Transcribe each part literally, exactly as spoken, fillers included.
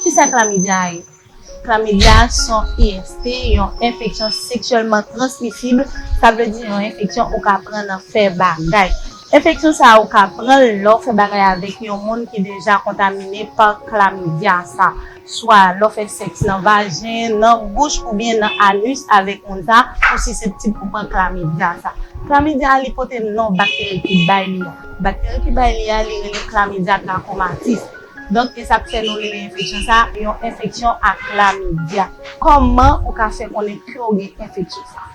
Kisa klamidya ye? Klamidya se yon I S T, yon enfeksyon seksyèlman transmisib, sa vle di yon enfeksyon ou ka pran nan fè bagay. Enfeksyon sa a ou ka pran l lè w fè bagay avèk yon moun ki deja kontamine pa klamidya sa, swa lè w fè sèks nan vajen, nan bouch oubyen nan anis avèk moun sa, ou siseptib pou pran klamidya sa. Klamidya a li pote non bakteri ki bay li a. Bakteri ki bay li a li rele klamidya trachomatis. Donk, e sa k fè nou rele enfeksyon sa a yon enfeksyon a klamidya. Kòman ou ka fè konnen ke w gen enfeksyon sa a?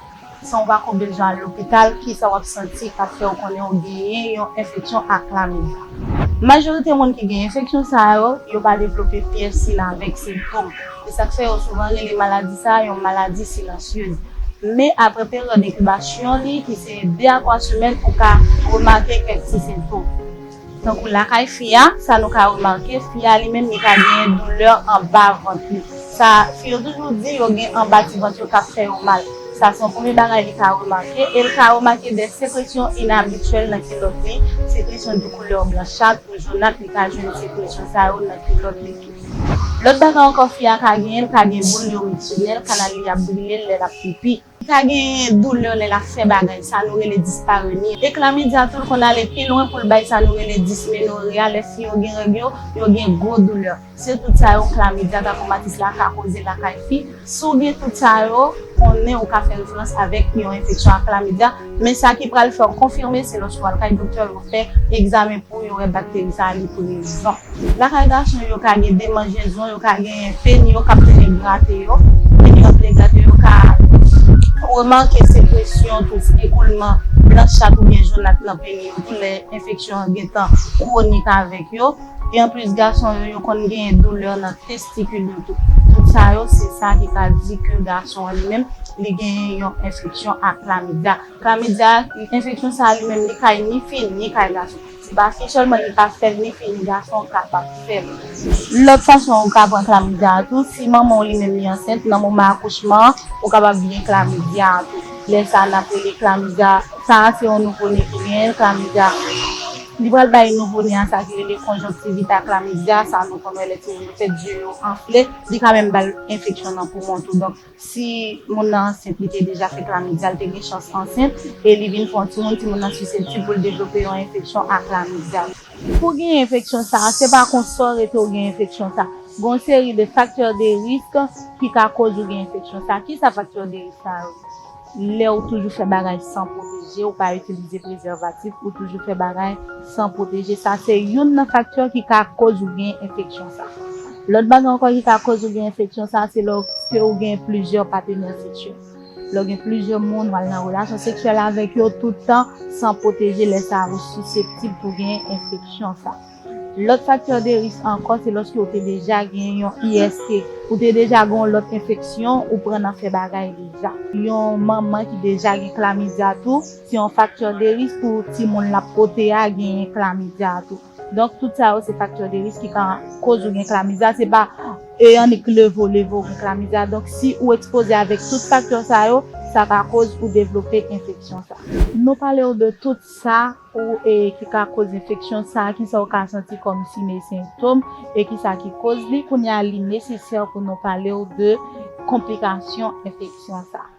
San w pa ko bezwen al lopital, kisa w ap santi k ap fè w konnen w genyen yon enfeksyon a klamidya? Majorite moun ki gen enfeksyon sa yo, yo pa devlope pyès sila avèk sentòm. E sa k fè yo souvan rele maladi sa a yon maladi silansyez. Men apre peryòd enkibasyon li, ki se de a twa semèn, ou ka remake kèk ti sentòm. Tankou lakay fi a, sa nou ka remake, fi a li menm li ka genyen doulè anba vant li. Sa, fi yo toujou di yo gen anba ti vant yo k ap fè yo mal. Sa se yon premye bagay li ka remake, e l ka remake de sekresyon inabityèl nan kilòt li, sekresyon de koulè blanchat ou jonat, li ka jwenn sekresyon sa yo nan kilòt li tou. Lòt bagay ankò fi a ka genyen, l ka gen boul iriksyonèl, kanal li ap brile l lè l ap pipi. Li ka gen doulè lè l ap fè bagay, sa nou rele dispareni. E klamidya tou l konn ale pi lwen pou l bay sa nou rele dismenore a, lè fi yo gen règ yo, yo gen gwo doulè. Se tout sa yo klamidya trachomatis la ka koze lakay fi. Si w gen tout sa yo, konnen ou ka fè referans avèk yon enfeksyon a klamidya, men sa ki pral fè w konfime se lòske w al kay doktè yo fè egzamen pou yo wè bakteri sa a li prezan. Lakay gason yo ka gen demanjezon, yo ka gen peni yo k ap tounen grate yo, peni yo ap tounen grate yo ka remake sekresyon tou, ekoulman blanchat oubyen jonat nan peni yo tou lè enfeksyon an gentan kwonik avèk yo. E anplis gason yo, yo konn gen doulè nan testikil yo tou. Tout sa yo se sa ki ka di ke gason an li menm li gen yon enfeksyon a klamidya. Klamidya, enfeksyon sa a li menm li kay ni fi ni kay gason. Se pa fi sèlman ki ka fè l, ni fi ni gason kapab fè l. Lòt fason ou ka pran klamidya a tou, si manman w li menm li ansent, nan moman akouchman an, ou kapab gen klamidya a tou. Lè sa a n ap rele klamidya, sa a se yon nouvo ne ki genyen l, klamidya. Li pral bay nouvo ne a sa ki rele konjonktivit a klamidya, sa nou konn wè lè timoun yo fèt, zye yo anfle, li ka menm ba l enfeksyon nan poumon tou. Donk, si moun nan ansent, li te deja fè klamidya, li te gen chans ansent, e li vin fè yon timoun, timoun nan siseptib pou l devlope yon enfeksyon a klamidya. Pou w gen enfeksyon sa a, se pa kon sa w rete w gen enfeksyon sa a. Gen yon seri de faktè de risk ki ka koz ou gen enfeksyon sa a. Kisa faktè de risk sa yo? Lè w toujou fè bagay san pwoteje, ou pa itilize prezèvatif, ou toujou fè bagay san pwoteje, sa se youn nan faktè ki ka koz ou gen enfeksyon sa. Lòt bagay ankò ki ka koz ou gen enfeksyon sa, se lòske ou gen plizyè patenè seksyèl. Lè w gen plizyè moun, w al nan relasyon seksyèl avèk yo tout tan, san pwoteje, lè sa a ou siseptib pou gen enfeksyon sa. Lòt faktè de risk ankò, se lòske ou te deja gen yon I S T, ou te deja gen yon lòt enfeksyon, ou pran nan fè bagay deja. Yon manman ki deja gen klamidya tou, se yon faktè de risk pou timoun l ap pote a genyen klamidya tou. Donk, tout sa yo se faktè de risk ki ka koz ou gen klamidya. Se pa e annik leve w, leve w gen klamidya. Donk, si ou ekspoze avèk tout faktè sa yo, sa ka koz ou devlope enfeksyon sa. Nou pale w de tout sa ou, e, ki ka koz enfeksyon sa, kisa w ka santi kòm siy e sentòm, e kisa ki koz li. Kounye a, li nesesè pou nou pale w de konplikasyon enfeksyon sa.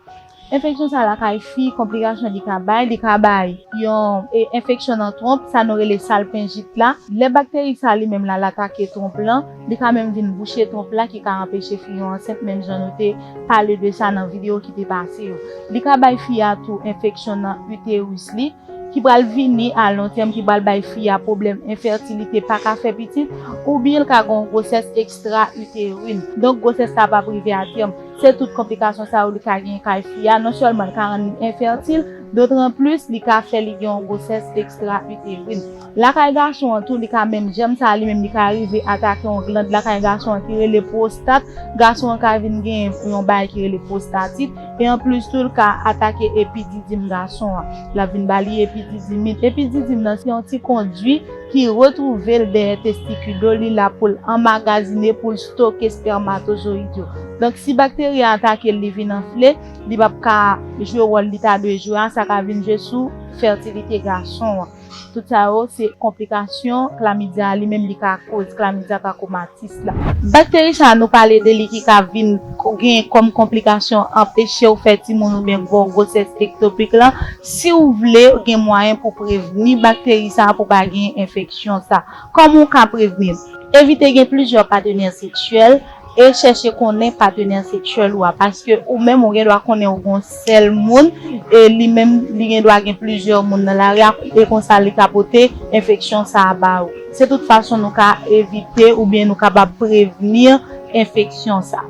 Enfeksyon sa lakay fi, konplikasyon li ka bay, li ka bay yon, e, enfeksyon nan twonp, sa nou rele salpenjit la. Lè bakteri sa li menm la, l atake twonp lan, li ka menm vin bouche twonp la ki ka anpeche fi yo ansent, menm jan nou te pale de sa nan videyo ki te pase yo. Li ka bay fi a tou enfeksyon nan iteris li, ki pral vini a lon tèm, ki pral bay fi a pwoblèm enfètilite, pa ka fè pitit, oubyen l ka gen yon gwosès ekstra iterin. Donk, gwosès sa p ap rive a tèm. Se tout konplikasyon sa yo li ka gen kay fi a. Non sèlman li ka rann li enfètil, dotranplis li ka fè li gen yon gwosès ekstra iterin. Lakay gason an tou, li ka menm janm sa, li menm li ka rive atake yon gland lakay gason an ki rele pwostat. Gason an ka vin gen yon bagay ki rele pwostatit. E anplis tou, li ka atake epididim gason an. L ap vin ba li epididimin. Epididim nan se yon ti kondui ki retwouve l dèyè testikil yo, li la pou l anmagazine, pou l stoke espèmatozoyid yo. Donk, si bakteri a atake l, li vin anfle, li p ap ka jwe wòl li ta dwe jwe a, sa ka vin jwe sou fètilite gason an. Tout sa yo, se konplikasyon klamidya a, li menm li ka koz, klamidya trakomatis la. Bakteri sa a nou pale de li ki ka vin ko-, gen kòm konplikasyon anpeche w fè timoun oubyen gwo gwosès ektopik lan. Si w vle, gen mwayen pou prevni bakteri sa a pou pa gen enfeksyon sa. Kòman w ka prevni l? Evite gen plizyè patenè seksyèl e chèche konnen patenè seksyèl ou a, paske ou menm ou gen dwa konnen ou gon sèl moun e li menm li gen dwa gen plizyè moun nan lari a, e konsa li ka pote enfeksyon sa a ba ou. Se tout fason nou ka evite oubyen nou kapab prevni enfeksyon sa.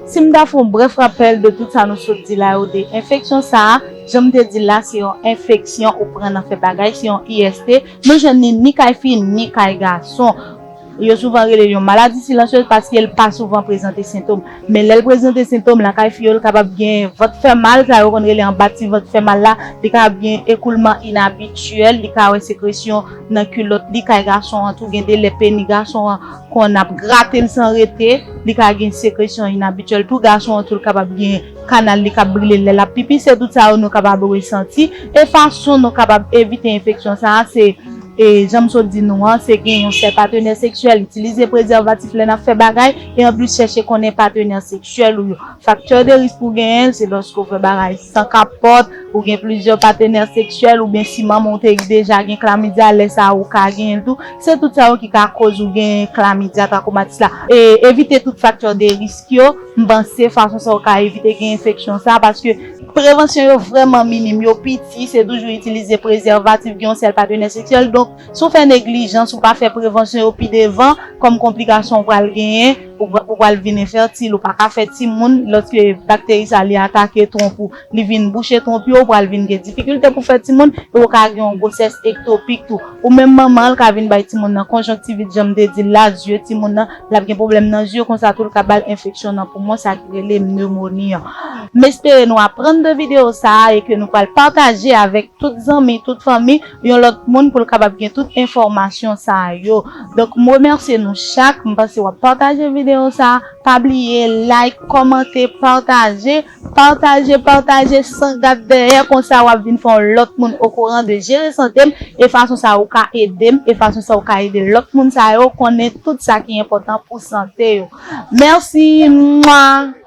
Si m ta fè yon brèf rapèl de tout sa nou sot di la yo de enfeksyon sa a, jan m te di l la, se yon enfeksyon ou pran nan fè bagay, se yon I S T, nou jwenn li ni kay fi, ni kay gason. Yo souvan rele l yon maladi silansyez paske l pa souvan prezante sentòm. Men lè l prezante sentòm, lakay fi yo, l kapab gen vant fè mal, sa yo konn rele anba ti vant fè mal la, li kapab gen ekoulman inabityèl, li ka wè sekresyon nan kilòt li, kay gason an tou, gen de lè peni gason an konn ap grate l san rete, li ka gen sekresyon inabityèl tou, gason an tou, l kapab gen kanal li k ap brile lè l ap pipi, se tout sa yo nou kapab resanti. E fason nou kapab evite enfeksyon sa a, se e jan m sot di nou an, se gen yon sèl patenè seksyèl, itilize prezèvatif lè n ap fè bagay, e anplis chèche konnen patenè seksyèl ou yo. Faktè de risk pou genyen l, se lòske w fè bagay san kapòt, ou gen plizyè patenè seksyèl, oubyen si manman w te deja gen klamidya, lè sa a ou ka genyen l tou. Se tout sa yo ki ka koz ou gen klamidya trakomatis la. E evite tout faktè de risk yo, m panse fason sa ou ka evite gen enfeksyon sa, paske prevansyon yo vrèman minim, yo piti, se toujou itilize prezèvatif, gen yon sèl patenè seksyèl. Donk, si w fè neglijans, ou pa fè prevansyon yo pi devan, kòm konplikasyon ou pral genyen, ou pra-, ou pral vin enfètil, ou pa ka fè timoun, lòske bakteri sa li atake twonp ou, li vin bouche twonp yo, ou pral vin gen difikilte pou fè timoun, e ou ka gen yon gwosès ektopik tou. Ou menm manman an, l ka vin bay timoun nan konjonktivit, jan m te di l la, zye timoun nan, l ap gen pwoblèm nan zye, konsa tou l ka ba l enfeksyon nan poumon, sa ki rele nemoni an. M espere nou aprann de videyo sa a e ke nou pral pataje avèk tout zanmi, tout fanmi, yon lòt moun pou l kapab gen tout enfòmasyon sa yo. Donk, m remèsye nou chak, m panse w ap pataje videyo sa a, pa bliye like, kòmante, pataje, pataje, pataje san gad dèyè, konsa w ap vin fè yon lòt moun okouran de jere sante m, e fason sa ou ka ede m, e fason sa ou ka ede lòt moun sa yo konnen tout sa ki enpòtan pou sante yo. Mèsi, mwa!